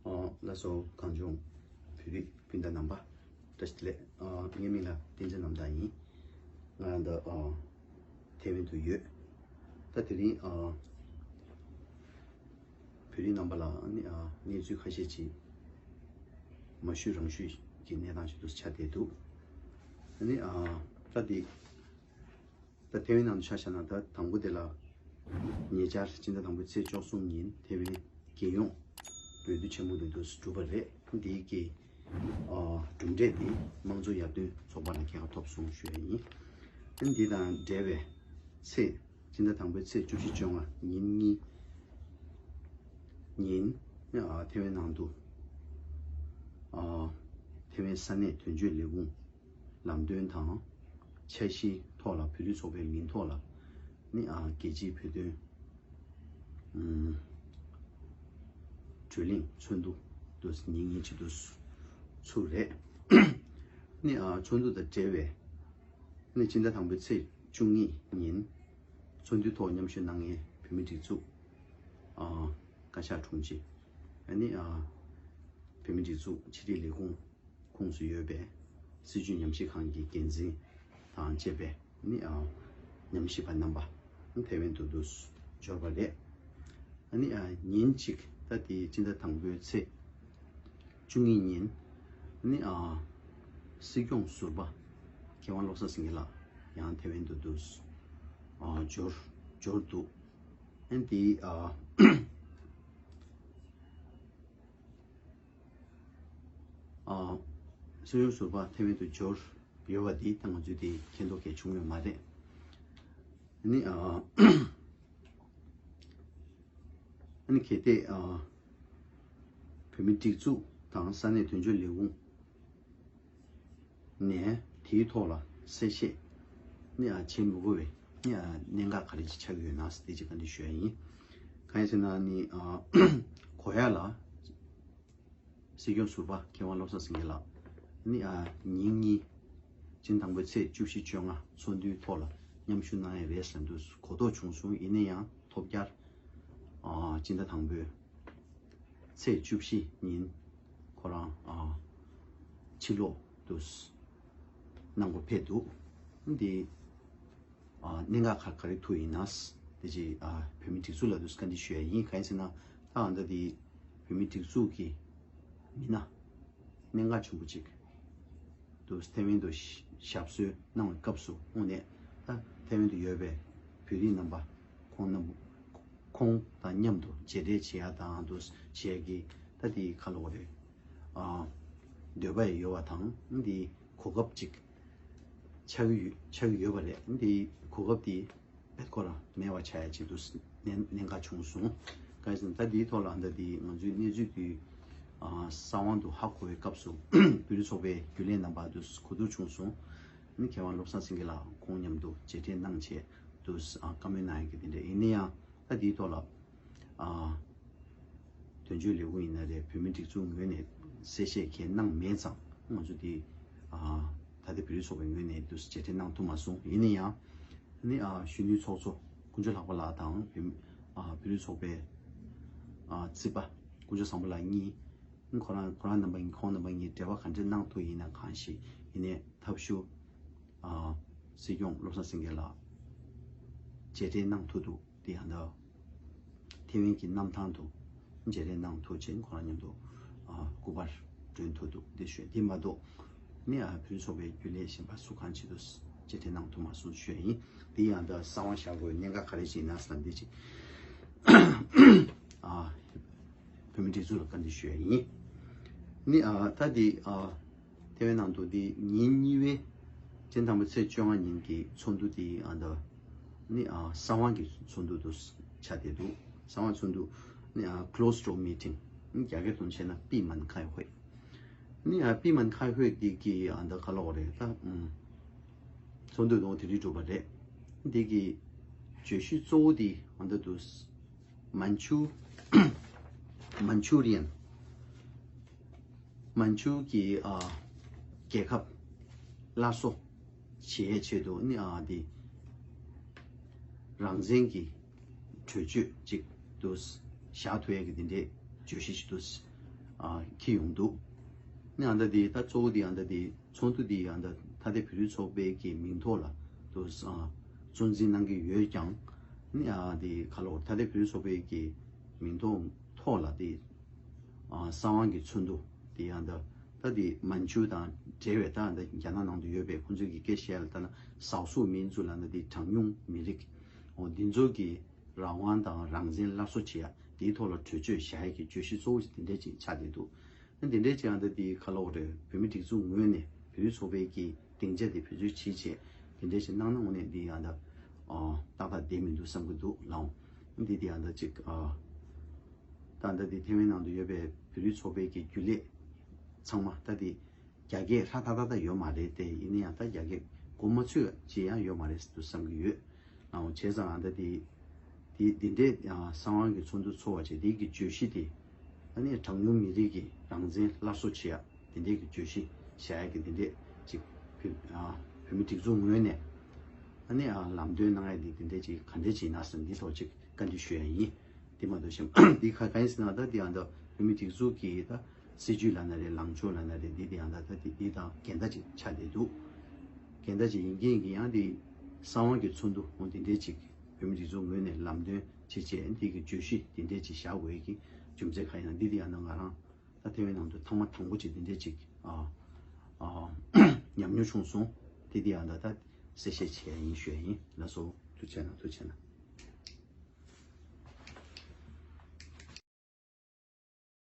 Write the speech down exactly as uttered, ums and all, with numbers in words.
ཨ། ལགས་སོ། གངས་ལྗོངས་བོད་རིགས་སྤུན་ཟླ་རྣམ་པ། བཀྲ་ཤིས་བདེ་ལེགས། ཨ། ངའི་མིང་ལ་བསྟན་འཛིན་རྣམ་དག་ཡིན། ང་རང་ད་ཨ་ཐེ་ཝན་དུ་ཡོད། ད་དེ་རིང་ཨ་བོད་རིགས་རྣམ་པ་ལ་ནི་ཨ་གནས་ཚུལ་ཁ་ཤས་ཅིག་མ་ཞུས་རང་ཞུས་ཀྱི་གནས་སྟངས་ཤིག་ཏུ་ཆགས་བསྡད་འདུག་ཨ་ནི་ཨ་ད་དེ། ད་ཐེ་ཝན་ནང་དུ་ཆ་བཞག་ན། ད་དང་པོ་དེ་ལ་ཉེ་ཆར་སྤྱི་ཟླ་དང་པོའི་ཚེས་བཅུ་གསུམ་ཉིན་ཐེ་ཝན་རྒྱལ་ཡོངས་འོས་བསྡུ་ཆེན་མོ་དེ་འདུག་གྲུབ་པ་རེད། འདིའི་གི་ཨ་གྲུབ་འབྲས་དེ་དམངས་གཙོ་ཡར་ཐོན་ཚོགས་པ་ལ་རྒྱལ་ཁ་ཐོབ་སོང་ཞུ་ཡ་ཡིན། འདི་དང་འབྲེལ་བའི་ཚེས་སྤྱི་ཟླ་དང་པོའི་ཚེས་བཅུ་བཞི་བཅོ་ལྔ་ཉིན་གཉིས་ཉིན་ཨ་ཐེ་ཝན་ནང་དུ་ཨ་ཐེ་ཝན་ས་གནས་དོན་གཅོད་ལས་ཁུངས་ལམ་སྟོན་དང་། འཆར་གཞིའི་ཐོག་ལ་བོད་རིགས་ཚོགས་པའི་མིང་ཐོག་ལ་ནི་ཨ་རྒྱལ་སྤྱིའི་བོད་དོན་ཨུམ་གྲོས་གླེང་ཚོགས་འདུ་དུ་ཉིན་གཉིས་ཅིག་ཏུ་ཚུགས་རེད། ནི་ཨ་ཚོགས་འདུ་དང་འབྲེལ་བའི་ནི་སྤྱི་ཟླ་དང་པོའི་ཚེས་བཅུ་གཉིས་ཉིན་ཚོགས་འདུའི་ཐོག་མཉམ་ཞུགས་གནང་མཁན་བོད་མི་སྒྲིག་འཛུགས་ཨ་བཀའ་ཤག་དྲུང་ཆེ། ཨ་ནི་ཨ་བོད་མི་སྒྲིག་འཛུགས་ཕྱི་དྲིལ་ལས་ཁུངས་ཁོངས་སུ་ཡོད་པའི་སྲིད་བྱུས་ཉམས་ཞིབ་ཁང་གི་འགན་འཛིན་དང་བཅས་པའི་ནི་ཨ་ཉམས་ཞིབ་པ་རྣམ་པ་ཐེ་ཝན་དུ་འདུག་འབྱོར་བ་རེད། ཨ་ནི་ཨ་ཉིན་གཅིག་ད་ལྟའི་སྤྱི་ཟླ་དང་པོའི་ཚེས་བཅུ་གཉིས་ཉིན་ནི་ཨ་སྲིད་སྐྱོང་ཟུར་པ་མཁས་དབང་བློ་བཟང་སེང་གེ་ལགས་ཡང་ཐེ་ཝན་དུ་འདུག་ཨ་འབྱོར་འབྱོར་འདུག་ཨ་ནི་དེ་ཨ། ཨ་སྲིད་སྐྱོང་ཟུར་པ་ཐེ་ཝན་དུ་འབྱོར་ཡོད་པ་འདི་ད་ང་ཚོས་དེ་མཁྱེན་རྟོགས་གལ་བྱུང་ཡོད་མ་རེད། ཨ་ནི་ཨ་ཨ་ནི་གལ་ཏེ་ཨ་བོད་མི་སྒྲིག་འཛུགས་དང་ས་གནས་དོན་གཅོད་ལས་ཁུངས་ནས་དེའི་ཐོག་ལ་གསལ་བཤད་ནི་ཨ་བྱེད་མི་དགོས་པའི་ནི་ཨ་གནད་འགག་ག་རེ་ཅིག་ཆགས་ཀྱི་ཡོད་ན་དེ་ཅིག་བཀའ་འདྲི་ཞུ་ཡ་ཡིན། གང་ཡིན་ཟེར་ན་ནི་ཨ་གོ་ཡ་ལ། སྲིད་སྐྱོང་ཟུར་པ་མཁས་དབང་བློ་བཟང་སེང་གེ་ལགས་ནི་ཨ་ཉིན་གཉིས་སྤྱི་ཟླ་དང་པོའི་ཚེས་བཅུ་བཞི་བཅོ་ལྔ་ཚོགས་འདུའི་ཐོག་ལ་མཉམ་ཞུགས་གནང་ཡ་རེད་ཟེར་འདུག་གོ་རྟོགས་བྱུང་སོང་། ཡིན་ན་ཡང་ཐོབ་རྒྱལ་ཨ་སྤྱི་ཟླ་དང་པོའི་ཚེས་བཅུ་བཞི་ཉིན་ཁོ་རང་ཨ་ཕྱིར་ལོག་ཏུ་གནང་དགོས་ཕེབས་འདུག་འདི་ཨ་གནད་འགག་ག་ག་རེ་ཐུག་ཡིན་ན་དེ་ཅིག་ཨ་བོད་མི་སྒྲིག་འཛུགས་ལ་དུ་བཀའ་འདྲི་ཞུ་ཡ་ཡིན། གང་ཡིན་ཟེར་ན་ད་ཨ་ད་དེ་བོད་མི་སྒྲིག་འཛུགས་ཀྱི་མི་སྣ་གནད་འགག་ཆེན་པོ་ཅིག་དུ་ཐེ་ཝན་དུ་ཞབས་སོར་གནང་བའི་སྐབས་སུ་དངོས་གནས་ད་ཐེ་ཝན་དུ་ཡོད་པའི་བོད་རིགས་རྣམ་པ་ཁོང་རྣམས་ཁོང་དང་མཉམ་དུ་མཇལ་འཕྲད་བྱེད་ཡ་དང་དུ་བྱེད་ཡ་གི་ད་དེ་ག་ལབ་དགོས་རེད། ཨ་འདོད་པ་ཡི་ཡོད་པ་དང་འདི་གོ་སྐབས་ཅིག་ཆགས་ཀྱི་ཡོད་ཆགས་ཀྱི་ཡོད་པ་རེད། འདི་གོ་སྐབས་འདི་བེད་ཁོ་རང་མེད་པ་ཆགས་ཡ་ཅིག་ཏུ་གནད་གནད་འགག་བྱུང་སོང་། གང་ཡིན་ཟེར་ན་ད་འདིའི་ཐོག་ལ་ད་འདི་ང་ཚོའི་གནས་ཚུལ་འདི་ཨ་གསང་བ་དུ་ཧ་གོ་བའི་སྐབས་སུ་བོད་རིགས་ཚོགས་པའི་རྒྱུན་ལས་རྣམ་པ་དུ་གོ་བསྡུར་བྱུང་སོང་། ནི་མཁས་དབང་བློ་བཟང་སེང་གེ་ལགས་ཁོང་མཉམ་དུ་མཇལ་འཕྲད་གནང་བྱས་དུ་ཨ་བཀའ་མོལ་གནང་ཡ་གི་དེ་འདྲ་ཡིན་ན་ཡང་ད་འདིའི་ཐོག་ལ་ཨ། དོན་གཅོད་ལས་ཁུངས་ཡིན་ན་རེད། བོད་མི་སྒྲིག་འཛུགས་ངོས་ནས་གསལ་བཤད་གང་ཡང་གནང་མེད་ཙང་ང་ཚོ་འདི་ཨ་ད་ལྟ་བོད་རིགས་ཚོགས་པའི་ངོས་ནས་འདུག་མཇལ་འཕྲད་གནང་ཐུབ་མ་སོང་། ཡིན་ན་ཡང་ནི་ཨ་གཞོན་ནུའི་ཚོགས་གཙོ་དཀོན་མཆོག་ལྷག་པ་ལགས་དང་བོད་མི་ཨ་བོད་རིགས་ཚོགས་པའི་ཨ་རྩིས་པ་དཀོན་མཆོག་བཟང་པོ་ལགས་གཉིས་ཁོ་རང་ཁོ་རང་རྣམ་པ་གཉིས་ཁོང་རྣམ་པ་གཉིས་འབྲེལ་བ་ག་འདྲ་གནང་ཐུབ་ཡིན་ན་གང་ཞིག་ཡིན་ནའི་ཐབས་ཤུགས་ཨ་སྲིད་སྐྱོང་བློ་བཟང་སེང་གེ་ལགས་མཇལ་འཕྲད་གནང་ཐུབ་འདུག་དེ་ཡང་ད་ཐེ་ཝན་གྱི་གནམ་ཐང་དུ་མཇལ་འཕྲད་གནང་ཐུབ་ཆེད་ཁོ་རང་མཉམ་དུ་ཨ་སྐུ་པར་སྒྲོན་ཐུབ་འདུག་འདི་ཞུ། དེ་མ་གཏོགས་ནི་ཨ་བོད་ཚོགས་པའི་རྒྱུན་ལས་གཞན་པ་སུ་གང་ཅིག་ཏུ་མཇལ་འཕྲད་གནང་ཐུབ་མ་སོང་ཞུ་ཡ་ཡིན། དེ་ཡང་ད་གསང་བ་བཞག་དགོས་གནད་འགག་ག་རེ་ཞིག་ཡིན་ན་ཟེར་ན་འདི་ཅིག་ཨ་བོད་མི་སྒྲིག་འཛུགས་ལ་བཀའ་འདྲི་ཞུ་ཡ་ཡིན། ནི་ཨ་ད་འདི་ཨ་ཐེ་ཝན་ནང་དུ་འདི་ཉིན་གཉིས་པའི་སྤྱི་ཟླ་དང་པོའི་ཚེས་བཅོ་ལྔ་ཉིན་གྱི་ཚོགས་འདུ་འདི་ཨ་ད་ནི་ཨ་གསང་བ་གི་ཚོགས་འདུ་དུ་ཆགས་བསྡད་འདུག་གསང་བ་ཚོགས་འདུ་ནི་ཨ་closed door meeting ནི་རྒྱ་སྐད་དུ་བྱས་ན་闭门开会ནི་ཨ་闭门开会འདི་གི་ཨ་ད་ག་ལབ་དགོས་རེད་ད། ཨུམ་ཚོགས་འདུ་དང་དེ་རིང་གྲུབ་པ་རེད། འདི་གི་བརྗོད་གཞི་གཙོ་བོ་འདི་ཨ་ད་དུ་མན་ཆུ་མན་ཆུ་རི་ཡན། མན་ཆུ་གི་ཨ་རྒྱལ་ཁབ་སླར་གསོ་བྱེད་ཡའི་ཆེད་དུ་ནི་ཨ་འདི་རང་བཙན་གྱི་གྲོས་ཆོད་ཅིག་ཏུ་བཞག་ཐུབ་ཡ་གི་འདི་འདྲའི་བརྗོད་གཞི་ཞིག་ཏུ་ ཨ་འཁྱེར་ཡོང་འདུག་ནི་ཨ་ད་དེ་ད་གཙོ་བོ་དེ་ཨ་ད་དེ་ཚོགས་འདུ་དེ་ཨ་ད་ཐ་དད་བོད་རིགས་ཚོགས་པའི་གི་མིང་ཐོག་ལ་དུ་ཨ་གཙོ་འཛིན་གནང་གི་ཡོད་ཀྱང་ནི་ཨ་དེ་ག་ལོ་ཐ་དད་བོད་རིགས་ཚོགས་པའི་གི་མིང་ཐོག་ཐོག་ལ་དེ་ཨ་གསང་བའི་གི་ཚོགས་འདུ་དེ་ཨ་ད་ད་དེ་མན་ཇུ་དང་འབྲེལ་བའི་ད་ཨ་ད་རྒྱ་ནག་ནང་དུ་ཡོད་པའི་ཁོང་ཚོའི་གི་སྐད་བཤད་ལ་ལྟ་ན་少数民族ལ་ན་དེ་གྲངས་ཉུང་མི་རིགས་འོ་འདི་ཚོ་གི་རང་དབང་དང་རང་བཙན་སླར་གསོ་བྱེད་ཡ་དེའི་ཐོག་ལ་གྲོས་ཆོད་བཞག་ཡ་གི་བརྗོད་གཞི་གཙོ་བོ་ཞིག་དེ་འདྲས་ཅིག་ཆགས་བསྡད་འདུག་ཨ་འདི་འདྲས་ཅིག་ཨ་ད་དེ་ག་ལབ་དགོས་རེད། བོད་མི་སྒྲིག་འཛུགས་ངོས་ནས་བོད་རིགས་ཚོགས་པའི་གི་སྡིངས་ཆ་དེ་བེད་སྤྱོད་བྱེད་ཆེད་དེ་འདྲས་ཅིག་གནང་ན་དངོས་གནས་འདི་ཨ་ད་ཨ་ཏག་ཏག་བསྡད་མི་འདུག་བསམ་གི་འདུག་ལགས། འོ་འདི་དེ་ཨ་ད་ཅིག་ཨ་ད་ཨ་ད་དེ་ཐེ་ཝན་ནང་དུ་ཡོད་པའི་བོད་རིགས་ཚོགས་པའི་གི་རྒྱུན་ལས་ཚང་མ་ད་དེ་རྒྱ་སྐད་ཧྲ་ཏག་ཏག་ད་ཡོད་མ་རེད་དེ། ཡིན་ན་ཡང་ད་རྒྱ་སྐད་གོ་མ་ཆོད་ཅིག་ཡང་ཡོད་མ་རེད་འདུག་བསམ་གི་ཡོད། ཨང་བྱས་ཙང་ཨ་ད་དེ་དེ་དེ་འདྲའི་ཨ་གསང་བའི་གི་ཚོགས་འདུ་ཚོགས་པ་བྱས་དེ་གི་བརྗོད་གཞི་དེ་ཨ་ནི་གྲངས་ཉུང་མི་རིགས་ཀྱི་རང་བཙན་སླར་གསོ་བྱེད་ཡ་དེ་འདྲའི་གི་བརྗོད་གཞི་བཞག་ཡ་གི་དེ་འདྲས་ཅིག་བོད་ཨ་བོད་མི་སྒྲིག་འཛུགས་ངོས་ནས་ཨ་ནི་ཨ་ལམ་སྟོན་གནང་ཡ་དེ་དེ་འདྲས་ཅིག་ག་འདྲས་ཅིག་ཡིན་ན་ཟེར་འདི་ཐོག་ཅིག་བཀའ་འདྲི་ཞུ་ཡ་ཡིན། དེ་མ་གཏོགས་གཞན་འདི་ཁ་ག་ཡིན་ཟེར་ན་ད་དེ་ཨ་ད་བོད་མི་སྒྲིག་འཛུགས་ཀྱི་ད་སྲིད་ཇུས་ལབ་ན་རེད། ལངས་ཕྱོགས་ལབ་ན་རེད། འདི་དེ་ཨ་ད་ད་དེ་འདི་དང་འགལ་ཟླ་ཅིག་ཆགས་བསྡད་འདུག་འགལ་ཟླ་ཅིག་ཡིན་གྱི་ཡིན་གྱི་ཡང་དེ་གསང་བ་གི་ཚོགས་འདུ་འོ་དེ་འདྲས་ཅིག་བོད་མི་སྒྲིག་འཛུགས་ངོས་ནས་ལམ་སྟོན་བྱེད་ཆེད་འདི་གི་བརྗོད་གཞི་དེ་འདྲས་ཅིག་བཞག་དགོས་ཀྱི་རྒྱུ་མཚན་ག་ཡིན་ན་འདི་དེ་ཨ་ད་ང་རང་ད་ཐེ་ཝན་ནང་དུ་ཐེངས་མ་དང་པོ་ཅིག་དེ་འདྲས་ཅིག་ཨ་ཨ་ཉམས་མྱོང་བྱུང་སོང་། དེ་དེ་ཨ་ད་ད་གསལ་བཤད་བྱས་ཡིན་ཞུ་ཡ་ཡིན། ལགས་སོ། ཐུགས་རྗེ་གནང་། ཐུགས་རྗེ་གནང་།